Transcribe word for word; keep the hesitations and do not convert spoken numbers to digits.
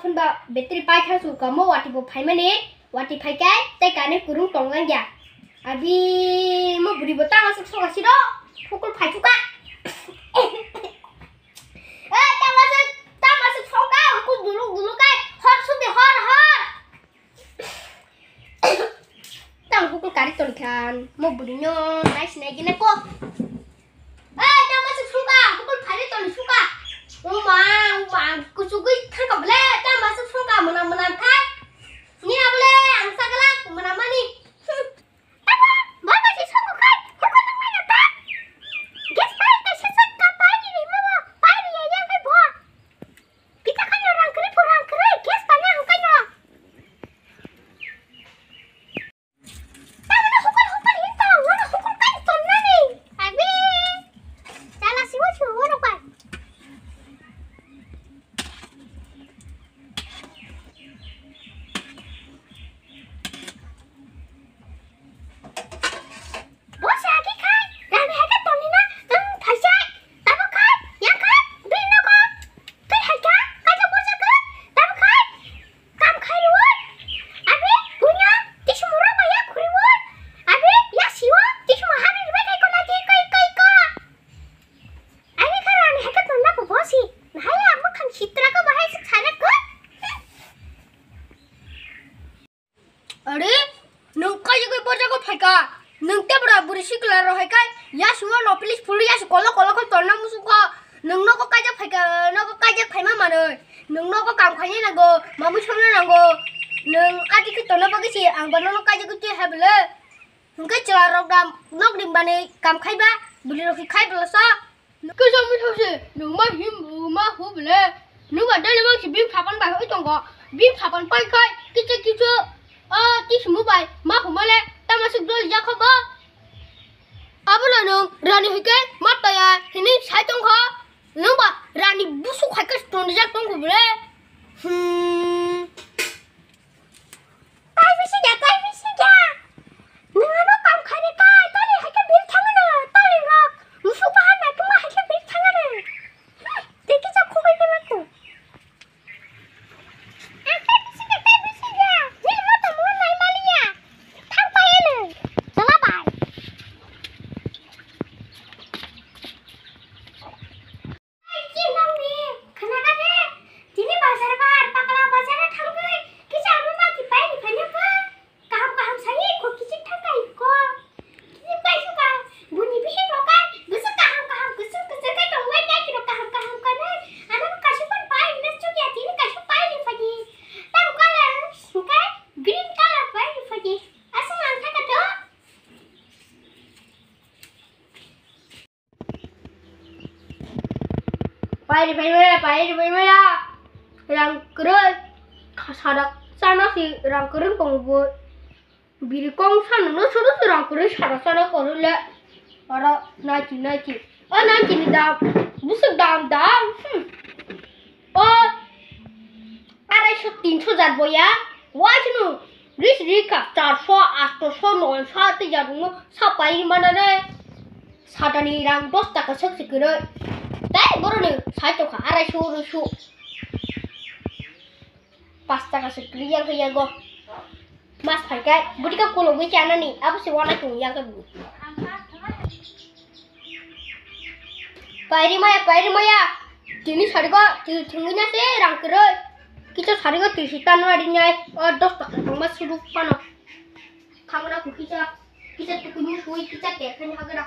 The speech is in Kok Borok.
Phun ba battery pai kha su kamo wati bo phaimani, wati phaikai tei kani kurung tonglang ya. Abi mo buri bo tama suk soka siro, pukul phai suka. Eh, tama suk, tama suk soka, pukul duluk duluk kai, hor subi hor, hor. Tang pukul kari toni khan, mo buri no, nai sinai gina ko. Eh, tama suk suka, pukul phari toni suka. Uma, uma, kusugui thangka bole, tama suk suka, mona mona khai. Ni abole, ang sagala, mona mani. Hmm. Tama, baba si songko khai, hukun nang mai nata. Gas pai, kaisa sat ka pai ni, mama, pai ni, ya, ya, kai bo. Kita kanya rang kri, po rang kri, gas pai na, ang kanya. Tamo na hukul hukul hinto, wana hukul kai tonnani. Abi. Chala siwa siwa wana kai. Bosi agi khai, rani hai khe tongni na, ang thaisai. Tamo khai, ya khai, bini nogo. Twi hai kha, kaisa borsa khai, tamo khai. Kam khai rwi. Abi, buino, tisi mura ba ya khuri rwi. Abi, ya siwo, tisi ma hari rwi khai kona ti kai kai ka. Abi kha rani hai khe tongna ko bosi. Nahai ya mukhang sitra ko bahai sik sare ko. Are, nwng kaijagwi borjago phaika, nwng tebra bwrwi sikla rok hai khe, yasio no police phuru yasio kolo kolo khe tonna muchungkha, nwng nogo kaijak phaika, nogo kaijak phaima manwi, nwng nogo kam khaina nango, mamwi songna nango, nwng adi khe tonna bagwi se ang bo nono kaijagwi twi hai bwle, hwnkhe chwla rok da nok ring bani kam khaiba, bwrwi rok khe khai bwlasa. Kisa mithose, nwng ma him, ma hu bole. Nwng ba dali bangsi bim sapan bai hoi tongo. Bim sapan pai khai, kicha kicha, ah, tisimu bai, ma humale, tama sik dol jakha ba. Abono nwng rani hoi khe, ma taya, hini sai tongkha. Nwng ba rani busu khai khe tonjak tongkha bole. Hmm. Tai bisi ya, tai bisi ya. Nwng ano kam khaini kai, tali hai khe bir thangano, tali rok. Musu bahan na tuma hai khe bir thangano. Tei kisa khogoi khe matu. Ang tai bisi ya, tai bisi ya. Nini moto mo nai mali ya. Thang pai ano. Jala bai. Ai, ki nang ni? Khna kha de? Tini bazar bar, Pakla bazar o thangwi kisa ano mati pai ni phai nang kha. Kaham kaham sai, kho kichik thang kai ko. Kichik pai su ka, buni bihik rok kai, bwswk kaham kaham, kwchwng kwchwng kai tong wai, nai khe rok kaham kaham kanwi. Ano kaisa phone pai ni na chuk ya, tini kaisa pai ni phai di. Tamo color, hwnkhe green color pai ni phai di. Aswk ang thang kha to. Pairi paimaya, pairi paimaya. Rang kwrwi. Sadak chana si rang kwrwi tongo bo. Biri kong sano no suru si rang kwrwi sadak chana kwrwi le. Oro naiki naiki. O naiki ni dam. Busuk dam dam. Hmm. O. Arai so tin so jat boya. Wai sunu. Ris rika char so, asto so, noi so, tei jat mo. Sa pairi mana ne. Satani rang dos taka sek se kwrwi. Tei boroni sai tongkha arai su rw su. Pas taka se kwrwi yang khe yago. Mas phai khe bwtwi khe kologwi chanani abo se uanai tongo yang khe bo. Pairi maya, pairi maya. Tini sarigo, tini thwngwi na se rang kwrwi. Kisa sarigo twi si tanwari nai. O dos taka tongma suru phano. Khamra ku kisa, kisa tukuni sui, kisa ter khe ni hagra.